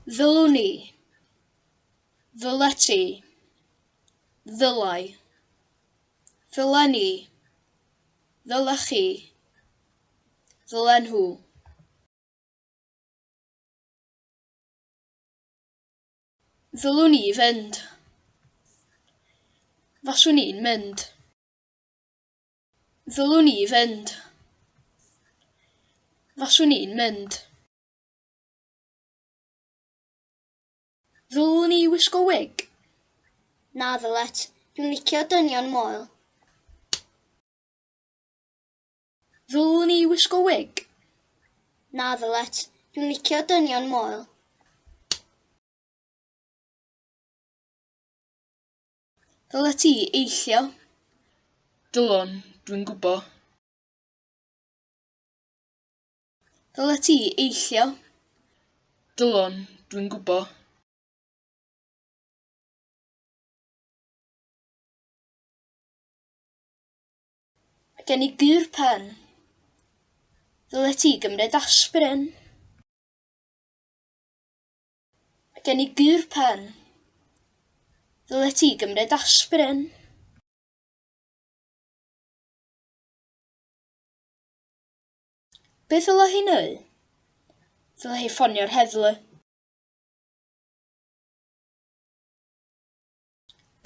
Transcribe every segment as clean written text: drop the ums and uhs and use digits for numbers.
Ddylwn i. Ddylet ti. Ddylai. Ddylen ni. Ddylech chi. Ddylen nhw. Ddylwn i fynd. Faswn i'n mynd. Ddylwn i fynd. Faswn i'n mynd. Ddylwn i wisgo wig? Na ddylet, dwi'n licio dynion moel. Ddylwn i wisgo wig? Na ddylet, dwi'n licio dynion moel. Ddylet ti eillio? Dylwn, dwi'n gwybod. Ddylet ti eillio? Dylwn, dwi'n gwybod. Mae gen i gur pen. Ddylet ti gymryd aspirin? Mae gen i gur pen. Ddylet ti gymryd aspirin? Beth ddylai hi wneud? Ddylai hi ffonio'r heddlu.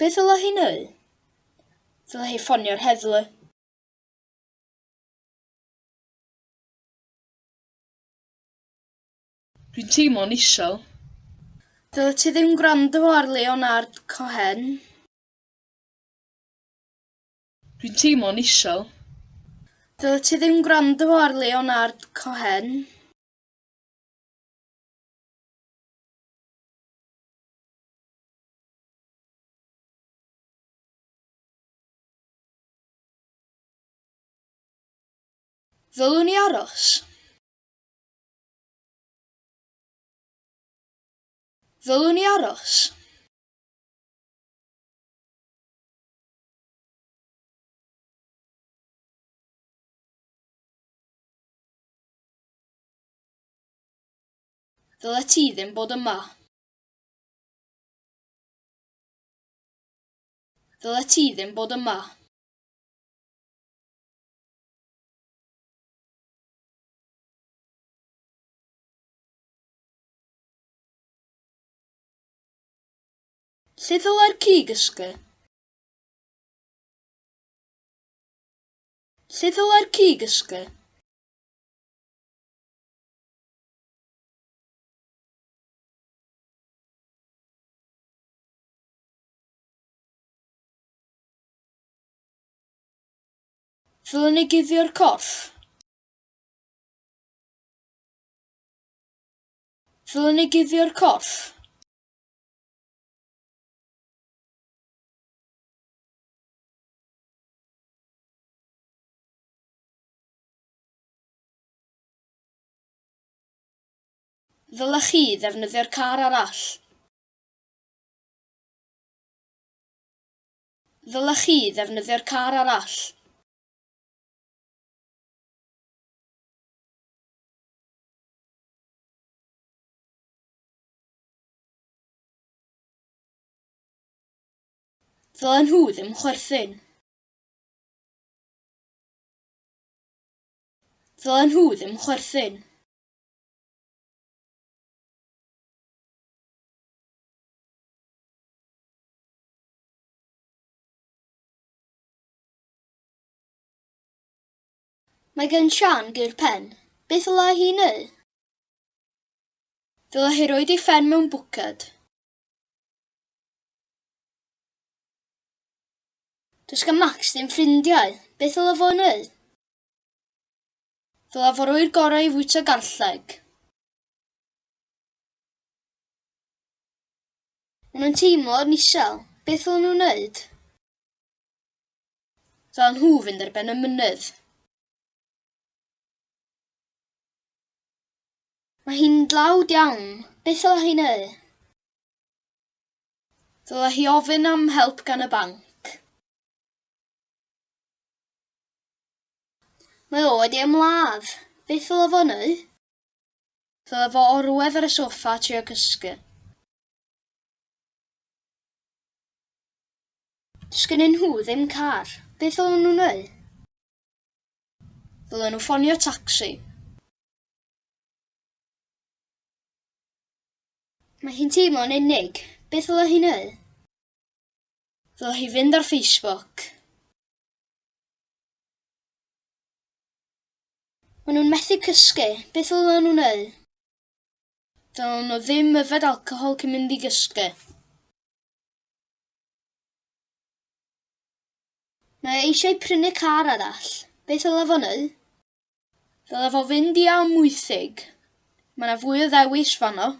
Beth ddylai hi wneud? Ddylai hi ffonio'r heddlu. Dwi'n teimlo'n isel. Ddylet ti ddim gwrando ar Leonard Cohen. Dwi'n teimlo'n isel. Ddylet ti ddim gwrando ar Leonard Cohen. Ddylwn i aros? Ddylwn i aros? Ddylet ti ddim bod yma. Ddylet ti ddim bod yma. Lle ddylai'r ci gysgu? Lle ddylai'r ci gysgu? Ddylwn i guddio'r corff? Ddylwn i guddio'r corff? Ddylech chi ddefnyddio'r car arall. Ddylech chi ddefnyddio'r car arall. Ddylen nhw ddim chwerthin. Ddylen nhw ddim chwerthin. Mae gan Siân gur pen. Beth ddylai hi wneud? Ddylai hi roid ei phen mewn bwced. Does gan Max ddim ffrindiau. Beth ddylai fo wneud? Ddylai fo roi'r gorau i fwyta garlleg. Maen nhw'n teimlo'n isel. Beth ddylen nhw wneud? Ddylen nhw fynd ar ben y mynydd. Mae hi'n dlawd iawn. Beth ddylai hi wneud? Ddylai hi ofyn am help gan y banc. Mae o wedi ymladd. Beth ddylai fo wneud? Dyle fo orwedd ar y soffa a trio cysgu. Does gennyn nhw ddim car. Beth ddylen nhw wneud? Ddylen nhw ffonio tacsi. Mae hi'n teimlo'n unig. Beth ddyle hi wneud? Ddyle hi fynd ar Facebook. Maen nhw'n methu cysgu. Beth ddylen nhw wneud? Dylen nhw ddim yfed alcohol cyn mynd i gysgu. Mae e eisiau prynu car arall. Beth ddyle fo wneud? Ddyle fo fynd i Amwythig. Mae 'na fwy o ddewis fanno.